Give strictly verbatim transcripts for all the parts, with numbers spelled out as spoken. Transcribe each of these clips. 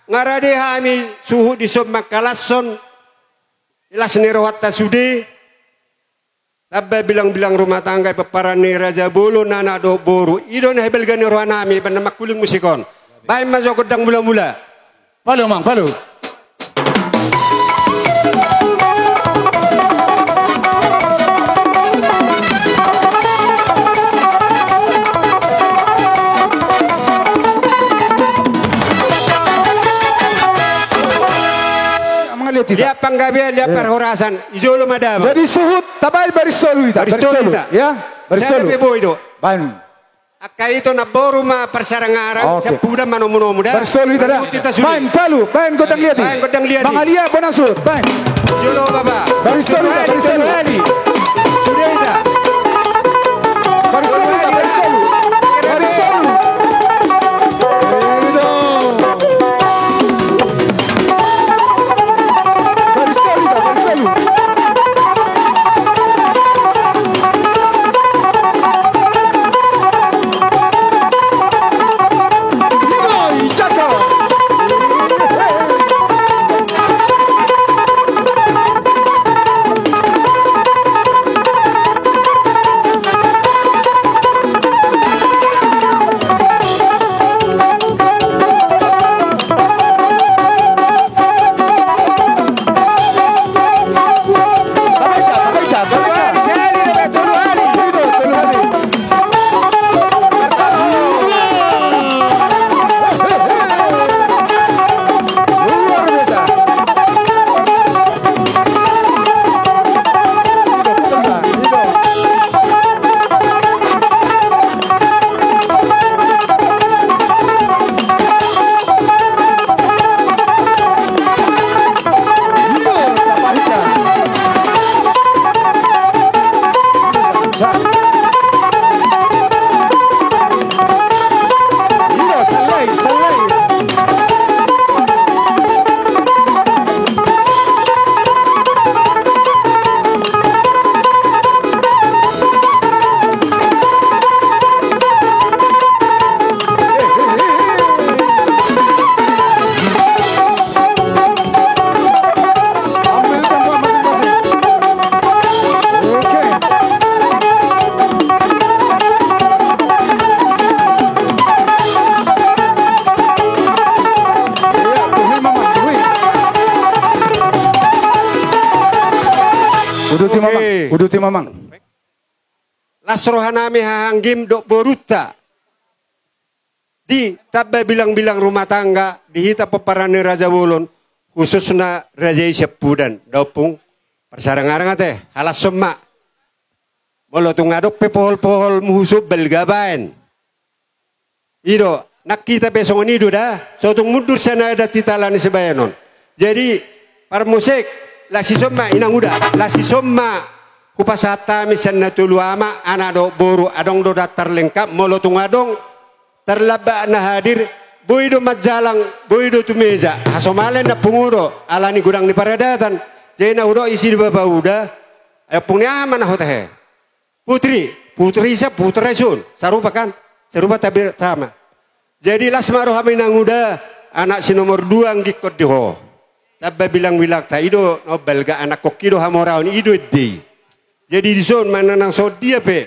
Nga rade hami suhut dison mangkalashon las ni rohanta sude. Tamba bilang-bilang rumah tangga i pomparan ni raja bolon, anak dohot boru. I do na hibelga ni rohanami, baen na mangkuling musik on. Baen ma jo gondang mula-mula. Palu, Amang, palu. Liat panggabean, liat parhorasan. Di jolo ma damang. Jadi suhut, tabaen baris tolu hita. Baris tolu hita. Ya, baris tolu. Sada pe boi do. Baen. Angka ito namboru ma parsarang-arang, siampudan ma nomu-nomu da. Baris tolu hita da. Baen palu, baen gondang liat i. Baen gondang liat i. Mangaliat bona suhut, baen. Jolo baba. Baris tolu hita, baris tolu. Sude hita. Baris tolu hita, baris tolu. Baris tolu. Uduti mamang, uduti mamang. Las rohanami haha anggim dohot borunta. Di tamba bilang-bilang rumah tangga, di hita pomparan ni raja bolon, khususna raja i siampudan, da ompung parsarang-arang ate, halashon ma. Molo tung adong pe pohol-poholmu husomba, balga baen. I do, nang hita pe songon i do da, so tung mundur sian adat hita ala ni sibaenon. Jadi, parmusik, las dison ma inang uda, las dison ma hupasahat hami sian na tolu ama, anak dohot boru, adong do da tarlengkap, molo tung adong tarlambat na hadir, boi do manjalang, boi do tu mesa, hasomalen na pungu do, ala ni godang ni paradatan, jadi na hudok isi di bapa uda, ai ompung ni aha ma na hutahe. Putri, putri sa, putra isun, sarupa kan, sarupa tabi sama. Jadi las ma roham inang uda, anak si nomor dua anggikkon di ho. Tamba bilang-bilangta i do, na umbalga anakkon i do hamoraon i do ende i. Jadi dison manang songon dia pe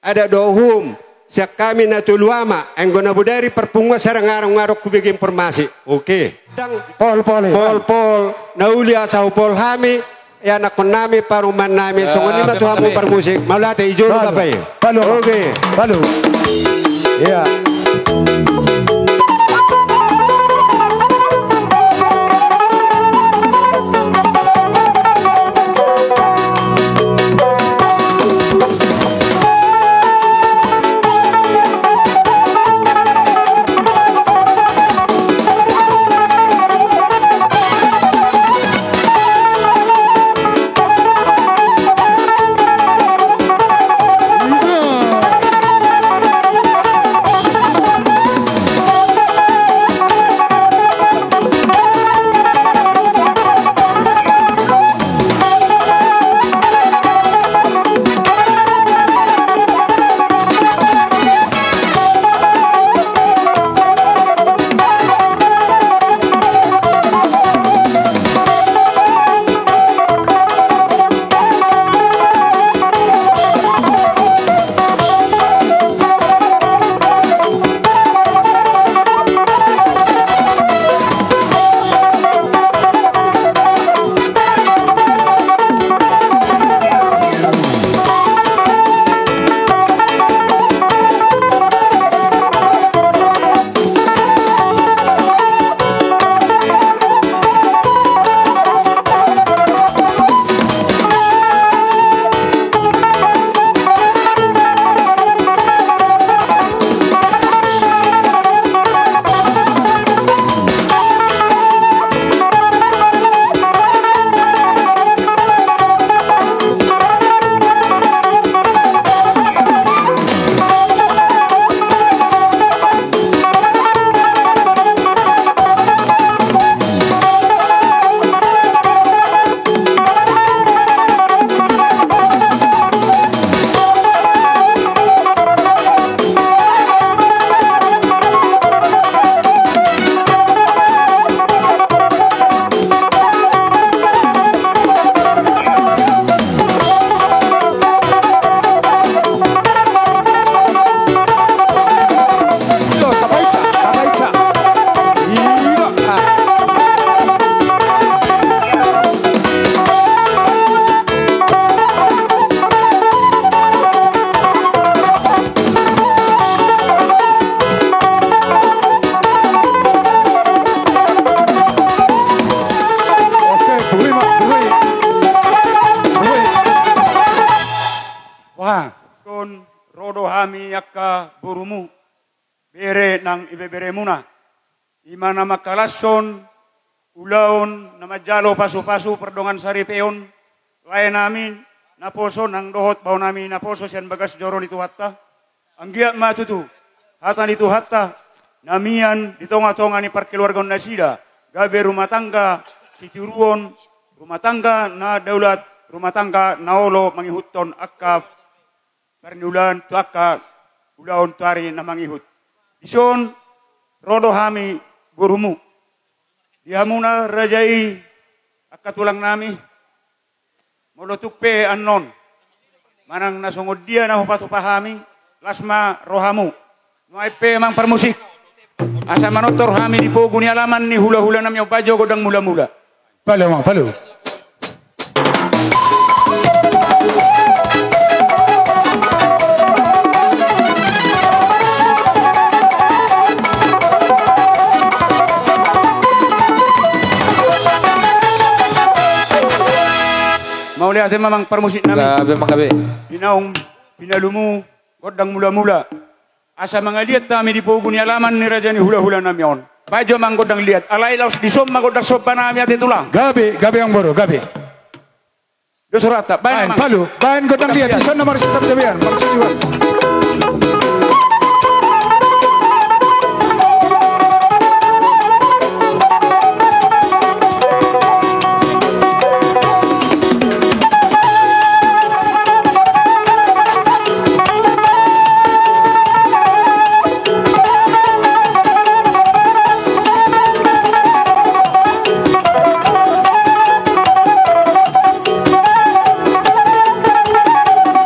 adat dohot uhum sian hami na tolu ama, anggo na bodari parpunguan sarang-arang nga adong hubege informasi. Oke. Dang pohol-pohol, pohol-pohol na uli asa hupol hami. Ia anakkonnami, parumaennami, songon i ma tu hamu parmusik. Mauliate, i jolo bapa i. Palu. Oke. Palu. Ia. hami angka borumu, bere nang ibeberemuna, i ma na mangkalashon ulaon na manjalo pasupasu pardongan saripeon, laenami naposo nang dohot baonami naposo sian bagas joro ni Tuhanta. Anggiat ma tutu hata ni Tuhanta na mian di tongatonga ni parkeluargaonnasida, gabe rumah tangga sitiruon, rumah tangga na daulat, rumah tangga na olo mangihuthon angka parniulaan tu angka ulaon tu ari na mangihut. Dison ro do hami borumu. Di hamuna raja i angka tulangnami, molo tung pe annon manang na songon dia na hupatupa hami, las ma rohamu. Nuaeng pe amang parmusik, asa manortor hami di pogu ni alaman ni hulahulanami on, baen jo gondang mulamula. Palu amang, palu. Mauliate ma amang parmusiknami. Gabe amang, gabe. Pinaung pinalumu gondang mulamula, asa mangaliat hami di pogu ni alaman ni raja ni hulahulanami on. Baen jo amang gondang liat, alai laos dison ma gondang sombanami ate tulang. Gabe, gabe amang boru, gabe. Dos rohanta, baen amang. Palu, baen gondang liat, dison na marsitap jabian, marsitap jabian.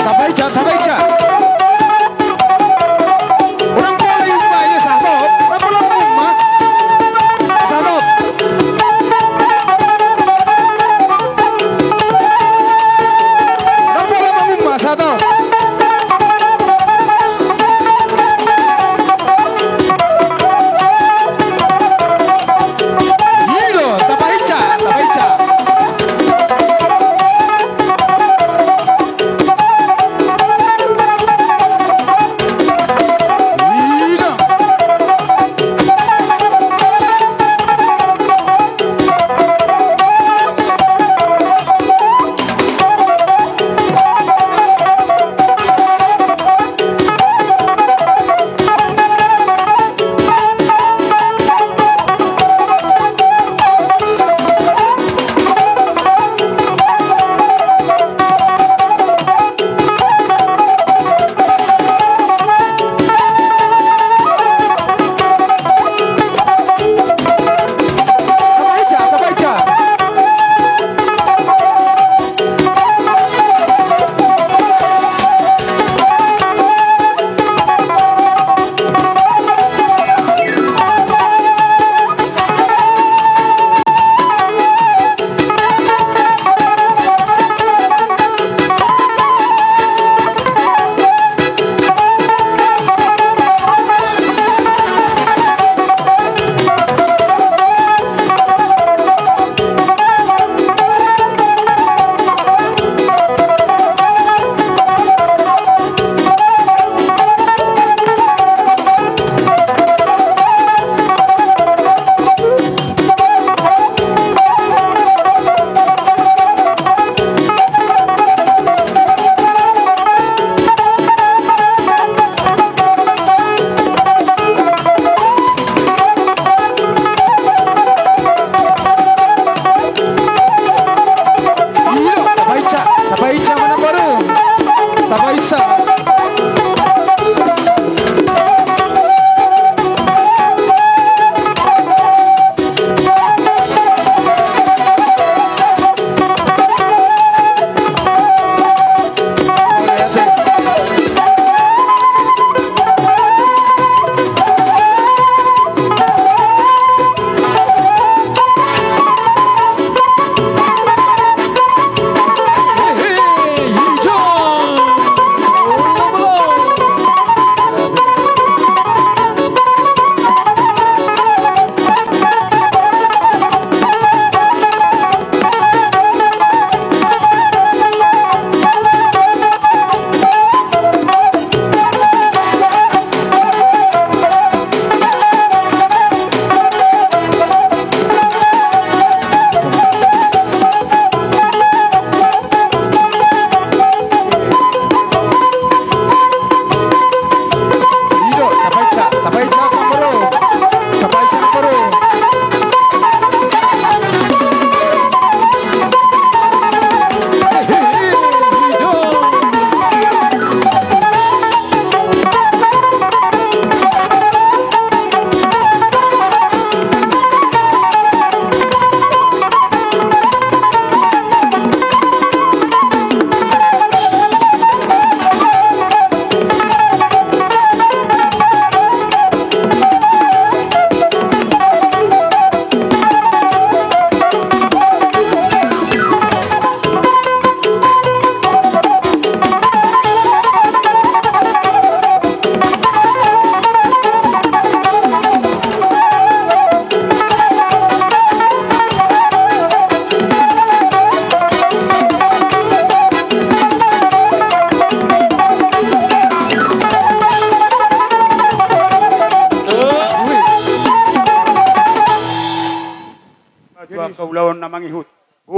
Tamba ica, tamba ica.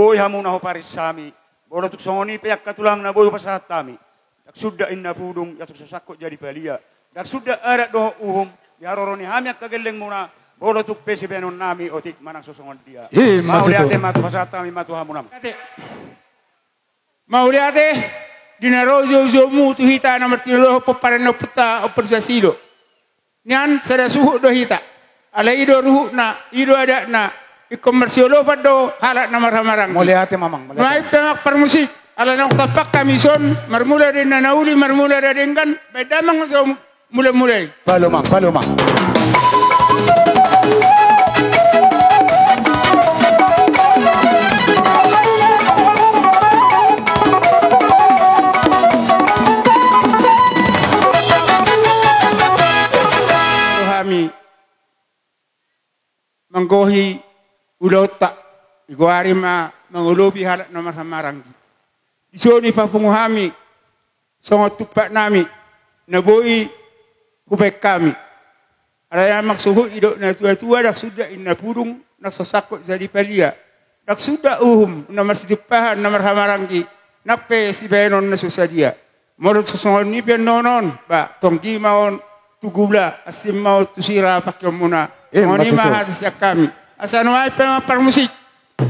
Boi hamu na huparinsa hami. Molo tung songon i pe angka tulang na boi hupasahat hami. Ndang suda inna pudung, ia tung so sangkot jadi palia. Ndang suda adat dohot uhum, di haroro ni hami angka gellengmuna, molo tung pe sibaenon nami otik manang so songon dia. Ima tutu. Mauliate ma tu pasahat hami ma tu hamu nama. Mauliate, di na ro joujoumu tu hita na martinodohon pomparan ni ompunta Ompu Raja Silo. Nian sada suhut do hita. Alai i do ruhutna, i do adatna, ingkon marsiolopan do halak na marhahamaranggi. Mauliate ma amang, mauliate. Nuaeng pe amang parmusik, ala naung tampak hami dison, marmula do inna na uli, marmula do denggan, baen damang jo mulamula i. Palomang, palomang. Hami manggohi ulaonta, digoari ma mangolopi halak na marhahamaranggi. Dison i papungu hami songon tumpak nami na boi hubaen hami. Alai amang suhut, didok natuatua, ndang suda inna pudung, na so sangkot jadi palia. Ndang suda uhum na marsitumpahan na marhahamaranggi, nang pe sibaenon na so sadia. Molo so songon i pe annon on, ba tonggi ma on tu gula, asing ma on tu sira pangkeonmuna. Ima tutu. Songon i ma hata sian hami. Asa nuaeng pe amang parmusik,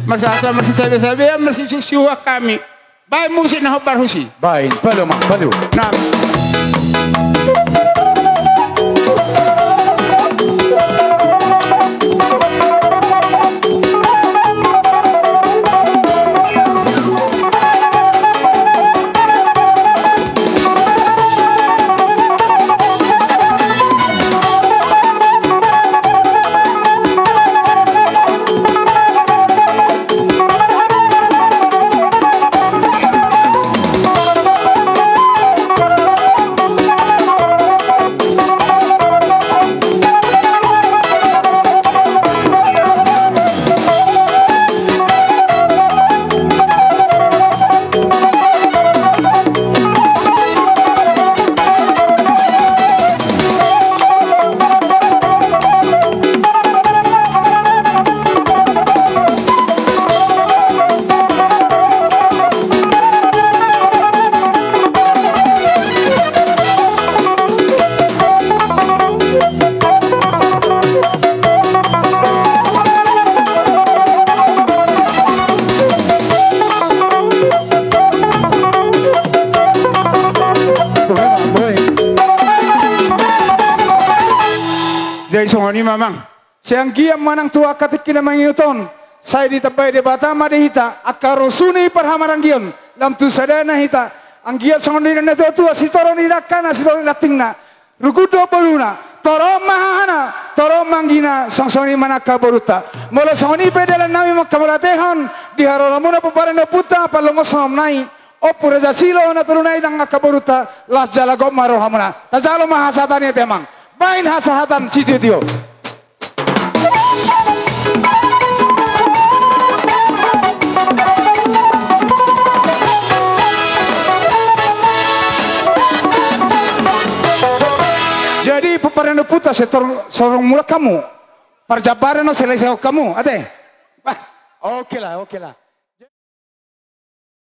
marsahasaha marsisabesabean, marsisiuksiuan hami. Baen musik na hombar husi. Baen, palomang, palomang. Nah. Jadi songon i ma amang. Sai anggiat manang tu angka tingki na mangihut on, sai ditambai Debata ma di hita angka rosu ni parhamaranggion, lam tu sadana hita. Anggiat songon nidok ni natuatua, sitoru ni dangkana, sitoru ni rantingna, rukun do boluna, torop ma hahana, torop ma anggina, songon i ma nang angka borunta. Molo songon i pe dalan nami manghamauliatehon di haroromuna pomparan ni ompunta, parlongoshon nai, Ompu Raja Silo na tolu nai nang angka borunta, las jala gok ma rohamuna. Tajalo ma hasahatan i ate amang. Baen hasahatan sitiotio. Jadi pomparan ni ompunta, sai tor-, sai ro mulak hamu. Parjambaran on selesai hamu ate. Bah, oke lah, oke lah.